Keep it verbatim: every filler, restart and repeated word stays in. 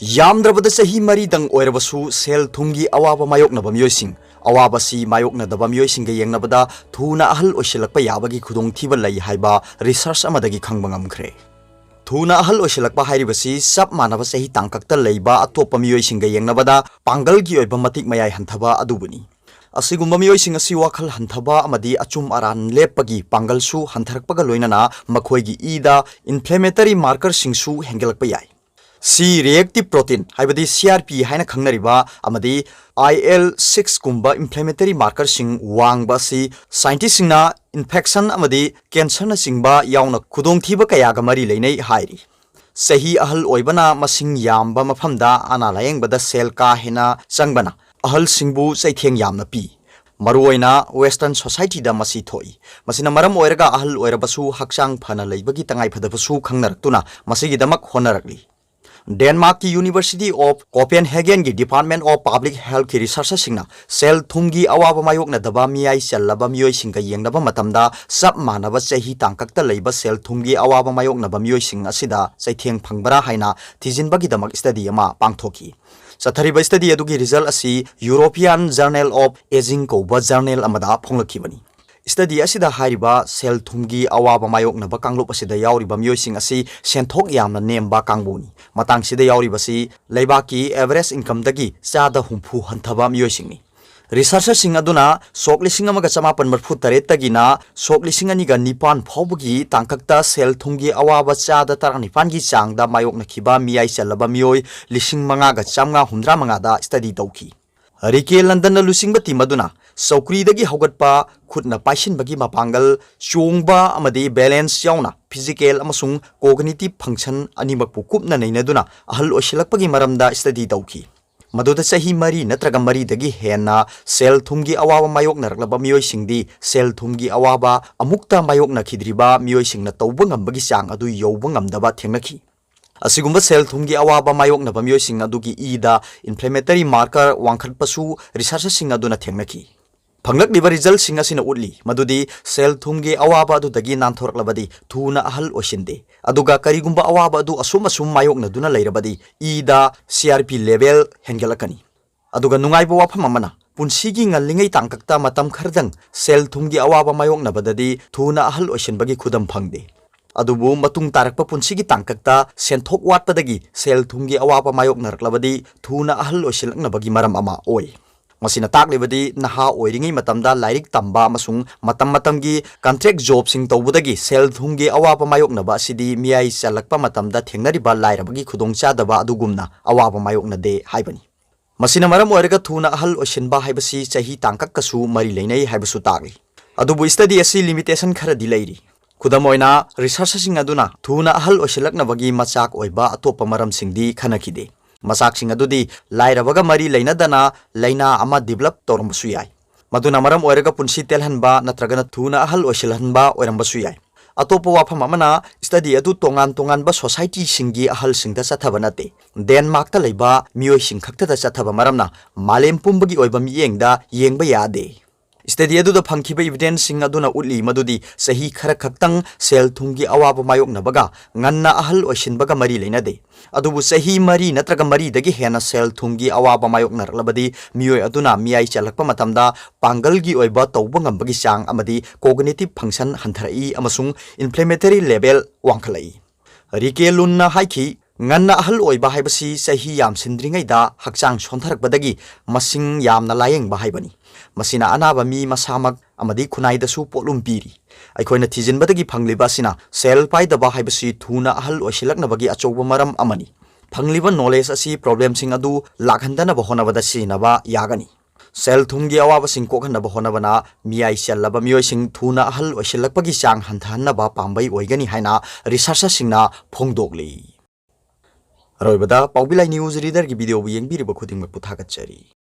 ꯌꯥꯝꯗ꯭ꯔꯕꯗ ꯆꯍꯤ ꯃꯔꯤꯗꯪ ꯑꯣꯏꯔꯕꯁꯨ ꯁꯦꯜ ꯊꯨꯝꯒꯤ ꯑꯋꯥꯕ ꯃꯥꯌꯣꯛꯅꯕ ꯃꯤꯑꯣꯏꯁꯤꯡ, ꯑꯋꯥꯕꯁꯤ ꯃꯥꯌꯣꯛꯅꯗꯕ ꯃꯤꯑꯣꯏꯁꯤꯡꯒ ꯌꯦꯡꯅꯕꯗ ꯊꯨꯅ ꯑꯍꯜ ꯑꯣꯏꯁꯤꯜꯂꯛꯄ ꯌꯥꯕꯒꯤ ꯈꯨꯗꯣꯡꯊꯤꯕ ꯂꯩ ꯍꯥꯏꯕ ꯔꯤꯁꯔꯆ ꯑꯃꯗꯒꯤ ꯈꯪꯕ ꯉꯝꯈ꯭ꯔꯦ꯫ ꯊꯨꯅ ꯑꯍꯜ ꯑꯣꯏꯁꯤꯜꯂꯛꯄ ꯍꯥꯏꯔꯤꯕꯁꯤ ꯆꯞ ꯃꯥꯟꯅꯕ ꯆꯍꯤ ꯇꯥꯡꯀꯛꯇ ꯂꯩꯕ ꯑꯇꯣꯞꯄ ꯃꯤꯑꯣꯏꯁꯤꯡꯒ ꯌꯦꯡꯅꯕꯗ ꯄꯥꯡꯒꯜꯒꯤ ꯑꯣꯏꯕ ꯃꯇꯤꯛ ꯃꯌꯥꯏ ꯍꯟꯊꯕ ꯑꯗꯨꯕꯨꯅꯤ꯫ ꯑꯁꯤꯒꯨꯝꯕ ꯃꯤꯑꯣꯏꯁꯤꯡ ꯑꯁꯤ ꯋꯥꯈꯜ ꯍꯟꯊꯕ ꯑꯃꯗꯤ ꯑꯆꯨꯝ ꯑꯔꯥꯟ ꯂꯦꯞꯄꯒꯤ ꯄꯥꯡꯒꯜꯁꯨ ꯍꯟꯊꯔꯛꯄꯒ ꯂꯣꯏꯅꯅ ꯃꯈꯣꯏꯒꯤ ꯏꯗ ꯏꯟꯐ꯭ꯂꯦꯃꯦꯇꯔꯤ ꯃꯥꯔꯀꯔꯁꯤꯡꯁꯨ ꯍꯦꯟꯒꯠꯂꯛꯄ ꯌꯥꯏ꯫ ꯁꯤ ꯔꯤꯑꯦꯛꯇꯤꯚ ꯄ꯭ꯔꯣꯇꯤꯟ ꯍꯥꯏꯕꯗꯤ ꯁꯤ ꯑꯥꯔ ꯄꯤ ꯍꯥꯏꯅ ꯈꯪꯅꯔꯤꯕ ꯑꯃꯗꯤ ꯑꯥꯏ ꯑꯦꯜ ꯁꯤꯛꯁ ꯀꯨꯝꯕ ꯏꯟꯐ꯭ꯂꯦꯃꯦꯇꯔꯤ ꯃꯥꯔꯀꯔꯁꯤꯡ ꯋꯥꯡꯕ ꯑꯁꯤ ꯁꯥꯏꯟꯇꯤꯁꯁꯤꯡꯅ ꯏꯟꯐꯦꯛꯁꯟ ꯑꯃꯗꯤ ꯀꯦꯟꯁꯔꯅꯆꯤꯡꯕ ꯌꯥꯎꯅ ꯈꯨꯗꯣꯡꯊꯤꯕ ꯀꯌꯥꯒ ꯃꯔꯤ ꯂꯩꯅꯩ ꯍꯥꯏꯔꯤ꯫ ꯆꯍꯤ ꯑꯍꯜ ꯑꯣꯏꯕꯅ ꯃꯁꯤꯡ ꯌꯥꯝꯕ ꯃꯐꯝꯗ ꯑꯅꯥ ꯂꯥꯌꯦꯡꯕꯗ ꯁꯦꯜ ꯀꯥ ꯍꯦꯟꯅ ꯆꯪꯕꯅ ꯑꯍꯜꯁꯤꯡꯕꯨ ꯆꯩꯊꯦꯡ ꯌꯥꯝꯅ ꯄꯤ꯫ ꯃꯔꯨꯑꯣꯏꯅ ꯋꯦꯁꯇꯔꯟ ꯁꯣꯁꯥꯏꯇꯤꯗ ꯃꯁꯤ ꯊꯣꯛꯏ꯫ ꯃꯁꯤꯅ ꯃꯔꯝ ꯑꯣꯏꯔꯒ ꯑꯍꯜ ꯑꯣꯏꯔꯕꯁꯨ ꯍꯛꯆꯥꯡ ꯐꯅ ꯂꯩꯕꯒꯤ ꯇꯉꯥꯏꯐꯗꯕꯁꯨ ꯈꯪꯅꯔꯛꯇꯨꯅ ꯃꯁꯤꯒꯤꯗꯃꯛ ꯍꯣꯠꯅꯔꯛꯂꯤ꯫ ꯗꯦꯟꯃꯥꯔꯛꯀꯤ ꯌꯨꯅꯤꯚꯔꯁꯤꯇꯤ ꯑꯣꯐ ꯀꯣꯄꯦꯟꯍꯦꯒꯦꯟꯒꯤ ꯗꯤꯄꯥꯔꯠꯃꯦꯟ ꯑꯣꯐ ꯄꯕ꯭ꯂꯤꯛ ꯍꯦꯜꯊꯀꯤ ꯔꯤꯁꯔꯆꯔꯁꯤꯡꯅ ꯁꯦꯜ ꯊꯨꯝꯒꯤ ꯑꯋꯥꯕ ꯃꯥꯌꯣꯛꯅꯗꯕ ꯃꯤꯌꯥꯏ ꯆꯜꯂꯕ ꯃꯤꯑꯣꯏꯁꯤꯡꯒ ꯌꯦꯡꯅꯕ ꯃꯇꯝꯗ ꯆꯞ ꯃꯥꯟꯅꯕ ꯆꯍꯤ ꯇꯥꯡꯀꯛꯇ ꯂꯩꯕ ꯁꯦꯜ ꯊꯨꯝꯒꯤ ꯑꯋꯥꯕ ꯃꯥꯌꯣꯛꯅꯕ ꯃꯤꯑꯣꯏꯁꯤꯡ ꯑꯁꯤꯗ ꯆꯩꯊꯦꯡ ꯐꯪꯕ꯭ꯔꯥ ꯍꯥꯏꯅ ꯊꯤꯖꯤꯟꯕꯒꯤꯗꯃꯛ ꯁ꯭ꯇꯗꯤ ꯑꯃ ꯄꯥꯡꯊꯣꯛꯈꯤ꯫ ꯆꯠꯊꯔꯤꯕ ꯁ꯭ꯇꯗꯤ ꯑꯗꯨꯒꯤ ꯔꯤꯖꯜ ꯑꯁꯤ ꯌꯨꯔꯣꯄꯤꯌꯥꯟ ꯖꯔꯅꯦꯜ ꯑꯣꯐ ꯑꯦꯖꯤꯡ ꯀꯧꯕ ꯖꯔꯅꯦꯜ ꯑꯃꯗ ꯐꯣꯡꯂꯛꯈꯤꯕꯅꯤ꯫ ꯁ꯭ꯇꯗꯤ ꯑꯁꯤꯗ ꯍꯥꯏꯔꯤꯕ ꯁꯦꯜ ꯊꯨꯝꯒꯤ ꯑꯋꯥꯕ ꯃꯥꯌꯣꯛꯅꯕ ꯀꯥꯡꯂꯨꯞ ꯑꯁꯤꯗ ꯌꯥꯎꯔꯤꯕ ꯃꯤꯑꯣꯏꯁꯤꯡ ꯑꯁꯤ ꯁꯦꯟꯊꯣꯛ ꯌꯥꯝꯅ ꯅꯦꯝꯕ ꯀꯥꯡꯕꯨꯅꯤ꯫ ꯃꯇꯥꯡꯁꯤꯗ ꯌꯥꯎꯔꯤꯕꯁꯤ ꯂꯩꯕꯥꯛꯀꯤ ꯑꯦꯚꯔꯦꯖ ꯏꯟꯀꯝꯗꯒꯤ ꯆꯥꯗ ꯍꯨꯝꯐꯨ ꯍꯟꯊꯕ ꯃꯤꯑꯣꯏꯁꯤꯡꯅꯤ꯫ ꯔꯤꯁꯔꯆꯔꯁꯤꯡ ꯑꯗꯨꯅ ꯁꯣꯛ ꯂꯤꯁꯤꯡ ꯑꯃꯒ ꯆꯃꯥꯄꯟ ꯃꯔꯤꯐꯨ ꯇꯔꯦꯠꯇꯒꯤꯅ ꯁꯣꯛ ꯂꯤꯁꯤꯡ ꯑꯅꯤꯒ ꯅꯤꯄꯥꯟ ꯐꯥꯎꯕꯒꯤ ꯇꯥꯡꯀꯛꯇ ꯁꯦꯜ ꯊꯨꯝꯒꯤ ꯑꯋꯥꯕ ꯆꯥꯗ ꯇꯔꯥꯅꯤꯄꯥꯟꯒꯤ ꯆꯥꯡꯗ ꯃꯥꯌꯣꯛꯅꯈꯤꯕ ꯃꯤꯌꯥꯏ ꯆꯜꯂꯕ ꯃꯤꯑꯣꯏ ꯂꯤꯁꯤꯡ ꯃꯉꯥꯒ ꯆꯥꯝꯃꯉꯥ ꯍꯨꯝꯗ꯭ꯔꯥ ꯃꯉꯥꯗ ꯁ꯭ꯇꯗꯤ ꯇꯧꯈꯤ꯫ ꯔꯤꯀꯦ ꯂꯟꯗꯟꯅ ꯂꯨꯆꯤꯡꯕ ꯇꯤꯝ ꯑꯗꯨꯅ ꯆꯧꯀ꯭ꯔꯤꯗꯒꯤ ꯍꯧꯒꯠꯄ, ꯈꯨꯠꯅ ꯄꯥꯏꯁꯤꯟꯕꯒꯤ ꯃꯄꯥꯡꯒꯜ, ꯆꯣꯡꯕ ꯑꯃꯗꯤ ꯕꯦꯂꯦꯟꯁ ꯌꯥꯎꯅ ꯐꯤꯖꯤꯀꯦꯜ ꯑꯃꯁꯨꯡ ꯀꯣꯒꯅꯤꯇꯤꯚ ꯐꯪꯁꯟ ꯑꯅꯤꯃꯛꯄꯨ ꯀꯨꯞꯅ ꯅꯩꯅꯗꯨꯅ ꯑꯍꯜ ꯑꯣꯏꯁꯤꯜꯂꯛꯄꯒꯤ ꯃꯔꯝꯗ ꯁ꯭ꯇꯗꯤ ꯇꯧꯈꯤ꯫ ꯃꯗꯨꯗ ꯆꯍꯤ ꯃꯔꯤ ꯅꯠꯇ꯭ꯔꯒ ꯃꯔꯤꯗꯒꯤ ꯍꯦꯟꯅ ꯁꯦꯜ ꯊꯨꯝꯒꯤ ꯑꯋꯥꯕ ꯃꯥꯌꯣꯛꯅꯔꯛꯂꯕ ꯃꯤꯑꯣꯏꯁꯤꯡꯗꯤ ꯁꯦꯜ ꯊꯨꯝꯒꯤ ꯑꯋꯥꯕ ꯑꯃꯨꯛꯇ ꯃꯥꯌꯣꯛꯅꯈꯤꯗ꯭ꯔꯤꯕ ꯃꯤꯑꯣꯏꯁꯤꯡꯅ ꯇꯧꯕ ꯉꯝꯕꯒꯤ ꯆꯥꯡ ꯑꯗꯨ ꯌꯧꯕ ꯉꯝꯗꯕ ꯊꯦꯡꯅꯈꯤ꯫ ꯑꯁꯤꯒꯨꯝꯕ ꯁꯦꯜ ꯊꯨꯝꯒꯤ ꯑꯋꯥꯕ ꯃꯥꯌꯣꯛꯅꯕ ꯃꯤꯑꯣꯏꯁꯤꯡ ꯑꯗꯨꯒꯤ ꯏꯗ ꯏꯟꯐ꯭ꯂꯦꯃꯦꯇꯔꯤ ꯃꯥꯔꯀꯔ ꯋꯥꯡꯈꯠꯄꯁꯨ ꯔꯤꯁꯔꯆꯔꯁꯤꯡ ꯑꯗꯨꯅ ꯊꯦꯡꯅꯈꯤ꯫ ꯐꯪꯂꯛꯂꯤꯕ resultꯁꯤꯡ ꯑꯁꯤꯅ ꯎꯠꯂꯤ ꯃꯗꯨꯗꯤ ꯁꯦꯜ ꯊꯨꯝꯒꯤ ꯑꯋꯥꯕ ꯑꯗꯨꯗꯒꯤ ꯅꯥꯟꯊꯣꯔꯛꯂꯕꯗꯤ ꯊꯨꯅ ꯑꯍꯜ ꯑꯣꯏꯁꯤꯟꯗꯦ, ꯑꯗꯨꯒ ꯀꯔꯤꯒꯨꯝꯕ ꯑꯋꯥꯕ ꯑꯗꯨ ꯑꯁꯨꯝ ꯑꯁꯨꯝ ꯃꯥꯌꯣꯛꯅꯗꯨꯅ ꯂꯩꯔꯕꯗꯤ ꯏꯗ C R P level ꯍꯦꯟꯒꯠꯂꯛꯀꯅꯤ꯫ ꯑꯗꯨꯒ ꯅꯨꯡꯉꯥꯏꯕ ꯋꯥꯐꯝ ꯑꯃꯅ, ꯄꯨꯟꯁꯤꯒꯤ ꯉꯜꯂꯤꯉꯩ ꯇꯥꯡꯀꯛꯇ ꯃꯇꯝ ꯈꯔꯗꯪ ꯁꯦꯜ ꯊꯨꯝꯒꯤ ꯑꯋꯥꯕ ꯃꯥꯌꯣꯛꯅꯕꯗꯗꯤ ꯊꯨꯅ ꯑꯍꯜ ꯑꯣꯏꯁꯤꯟꯕꯒꯤ ꯈꯨꯗꯝ ꯐꯪꯗꯦ꯫ ꯑꯗꯨꯕꯨ ꯃꯇꯨꯡ ꯇꯥꯔꯛꯄ ꯄꯨꯟꯁꯤꯒꯤ ꯇꯥꯡꯀꯛꯇ ꯁꯦꯟꯊꯣꯛ ꯋꯥꯠꯄꯗꯒꯤ ꯁꯦꯜ ꯊꯨꯝꯒꯤ ꯑꯋꯥꯕ ꯃꯥꯌꯣꯛꯅꯔꯛꯂꯕꯗꯤ ꯊꯨꯅ ꯑꯍꯜ ꯑꯣꯏꯁꯤꯜꯂꯛꯅꯕꯒꯤ ꯃꯔꯝ ꯑꯃ ꯑꯣꯏ꯫ ꯃꯁꯤꯅ ꯇꯥꯛꯂꯤꯕꯗꯤ ꯅꯍꯥ ꯑꯣꯏꯔꯤꯉꯩ ꯃꯇꯝꯗ ꯂꯥꯏꯔꯤꯛ ꯇꯝꯕ ꯑꯃꯁꯨꯡ ꯃꯇꯝ ꯃꯇꯝꯒꯤ contract jobꯁꯤꯡ ꯇꯧꯕꯗꯒꯤ ꯁꯦꯜ ꯊꯨꯝꯒꯤ ꯑꯋꯥꯕ ꯃꯥꯌꯣꯛꯅꯕ ꯑꯁꯤꯗꯤ ꯃꯤꯌꯥꯏ ꯆꯜꯂꯛꯄ ꯃꯇꯝꯗ ꯊꯦꯡꯅꯔꯤꯕ ꯂꯥꯏꯔꯕꯒꯤ ꯈꯨꯗꯣꯡꯆꯥꯗꯕ ꯑꯗꯨꯒꯨꯝꯅ ꯑꯋꯥꯕ ꯃꯥꯌꯣꯛꯅꯗꯦ ꯍꯥꯏꯕꯅꯤ꯫ ꯃꯁꯤꯅ ꯃꯔꯝ ꯑꯣꯏꯔꯒ ꯊꯨꯅ ꯑꯍꯜ ꯑꯣꯏꯁꯤꯟꯕ ꯍꯥꯏꯕꯁꯤ ꯆꯍꯤ ꯇꯥꯡꯀꯛꯀꯁꯨ ꯃꯔꯤ ꯂꯩꯅꯩ ꯍꯥꯏꯕꯁꯨ ꯇꯥꯛꯂꯤ꯫ ꯑꯗꯨꯕꯨ study ꯑꯁꯤ limitation ꯈꯔꯗꯤ ꯂꯩꯔꯤ꯫ ꯈꯨꯗꯝ ꯑꯣꯏꯅ, researcherꯁꯤꯡ ꯑꯗꯨꯅ ꯊꯨꯅ ꯑꯍꯜ ꯑꯣꯏꯁꯤꯜꯂꯛꯅꯕꯒꯤ ꯃꯆꯥꯛ ꯑꯣꯏꯕ ꯑꯇꯣꯞꯄ ꯃꯔꯝꯁꯤꯡꯗꯤ ꯈꯟꯅꯈꯤꯗꯦ꯫ ꯃꯆꯥꯛꯁꯤꯡ ꯑꯗꯨꯗꯤ ꯂꯥꯏꯔꯕꯒ ꯃꯔꯤ ꯂꯩꯅꯗꯅ ꯂꯥꯏꯅꯥ ꯑꯃ develop ꯇꯧꯔꯝꯕꯁꯨ ꯌꯥꯏ꯫ ꯃꯗꯨꯅ ꯃꯔꯝ ꯑꯣꯏꯔꯒ ꯄꯨꯟꯁꯤ ꯇꯦꯜꯍꯟꯕ ꯅꯠꯇ꯭ꯔꯒꯅ ꯊꯨꯅ ꯑꯍꯜ ꯑꯣꯏꯁꯤꯜꯍꯟꯕ ꯑꯣꯏꯔꯝꯕꯁꯨ ꯌꯥꯏ꯫ ꯑꯇꯣꯞꯄ ꯋꯥꯐꯝ ꯑꯃꯅ, study ꯑꯗꯨ ꯇꯣꯉꯥꯟ ꯇꯣꯉꯥꯟꯕ societyꯁꯤꯡꯒꯤ ꯑꯍꯜꯁꯤꯡꯗ ꯆꯠꯊꯕ ꯅꯠꯇꯦ꯫ ꯗꯦꯟꯃꯥꯔꯛꯇ ꯂꯩꯕ ꯃꯤꯑꯣꯏꯁꯤꯡ ꯈꯛꯇꯗ ꯆꯠꯊꯕ ꯃꯔꯝꯅ ꯃꯥꯂꯦꯝ ꯄꯨꯝꯕꯒꯤ ꯑꯣꯏꯕ ꯃꯤꯠꯌꯦꯡꯗ ꯌꯦꯡꯕ ꯌꯥꯗꯦ꯫ Study ꯑꯗꯨꯗ ꯐꯪꯈꯤꯕ evidenceꯁꯤꯡ ꯑꯗꯨꯅ ꯎꯠꯂꯤ ꯃꯗꯨꯗꯤ ꯆꯍꯤ ꯈꯔ ꯈꯛꯇꯪ ꯁꯦꯜ ꯊꯨꯝꯒꯤ ꯑꯋꯥꯕ ꯃꯥꯌꯣꯛꯅꯕꯒ ꯉꯟꯅ ꯑꯍꯜ ꯑꯣꯏꯁꯤꯟꯕꯒ ꯃꯔꯤ ꯂꯩꯅꯗꯦ꯫ ꯑꯗꯨꯕꯨ ꯆꯍꯤ ꯃꯔꯤ ꯅꯠꯇ꯭ꯔꯒ ꯃꯔꯤꯗꯒꯤ ꯍꯦꯟꯅ ꯁꯦꯜ ꯊꯨꯝꯒꯤ ꯑꯋꯥꯕ ꯃꯥꯌꯣꯛꯅꯔꯛꯂꯕꯗꯤ ꯃꯤꯑꯣꯏ ꯑꯗꯨꯅ ꯃꯤꯌꯥꯏ ꯆꯜꯂꯛꯄ ꯃꯇꯝꯗ ꯄꯥꯡꯒꯜꯒꯤ ꯑꯣꯏꯕ ꯇꯧꯕ ꯉꯝꯕꯒꯤ ꯆꯥꯡ ꯑꯃꯗꯤ cognitive function ꯍꯟꯊꯔꯛꯏ ꯑꯃꯁꯨꯡ inflammatory level ꯋꯥꯡꯈꯠꯂꯛꯏ꯫ ꯔꯤꯀꯦ ꯂꯨꯟꯅ ꯍꯥꯏꯈꯤ, ꯉꯟꯅ ꯑꯍꯜ ꯑꯣꯏꯕ ꯍꯥꯏꯕꯁꯤ ꯆꯍꯤ ꯌꯥꯝꯁꯤꯟꯗ꯭ꯔꯤꯉꯩꯗ ꯍꯛꯆꯥꯡ ꯁꯣꯟꯊꯔꯛꯄꯗꯒꯤ ꯃꯁꯤꯡ ꯌꯥꯝꯅ ꯂꯥꯌꯦꯡꯕ ꯍꯥꯏꯕꯅꯤ꯫ ꯃꯁꯤꯅ ꯑꯅꯥꯕ ꯃꯤ ꯃꯁꯥꯃꯛ ꯑꯃꯗꯤ ꯈꯨꯟꯅꯥꯏꯗꯁꯨ ꯄꯣꯠꯂꯨꯝ ꯄꯤꯔꯤ꯫ ꯑꯩꯈꯣꯏꯅ ꯊꯤꯖꯤꯟꯕꯗꯒꯤ ꯐꯪꯂꯤꯕ ꯑꯁꯤꯅ ꯁꯦꯜ ꯄꯥꯏꯗꯕ ꯍꯥꯏꯕꯁꯤ ꯊꯨꯅ ꯑꯍꯜ ꯑꯣꯏꯁꯤꯜꯂꯛꯅꯕꯒꯤ ꯑꯆꯧꯕ ꯃꯔꯝ ꯑꯃꯅꯤ꯫ ꯐꯪꯂꯤꯕ knowledge ꯑꯁꯤ problemꯁꯤꯡ ꯑꯗꯨ ꯂꯥꯛꯍꯟꯗꯅꯕ ꯍꯣꯠꯅꯕꯗ ꯁꯤꯖꯤꯟꯅꯕ ꯌꯥꯒꯅꯤ꯫ ꯁꯦꯜ ꯊꯨꯝꯒꯤ ꯑꯋꯥꯕꯁꯤꯡ ꯀꯣꯛꯍꯟꯅꯕ ꯍꯣꯠꯅꯕꯅ ꯃꯤꯌꯥꯏ ꯆꯜꯂꯕ ꯃꯤꯑꯣꯏꯁꯤꯡ ꯊꯨꯅ ꯑꯍꯜ ꯑꯣꯏꯁꯤꯜꯂꯛꯄꯒꯤ ꯆꯥꯡ ꯍꯟꯊꯍꯟꯅꯕ ꯄꯥꯝꯕꯩ ꯑꯣꯏꯒꯅꯤ ꯍꯥꯏꯅ researcherꯁꯤꯡꯅ ꯐꯣꯡꯗꯣꯛꯂꯤ꯫ ꯑꯔꯣꯏꯕꯗ ꯄꯥꯎꯕꯤꯂꯥꯏ News Readerꯒꯤ videoꯕꯨ ꯌꯦꯡꯕꯤꯔꯤꯕ ꯈꯨꯗꯤꯡꯃꯛꯄꯨ ꯊꯥꯒꯠꯆꯔꯤ꯫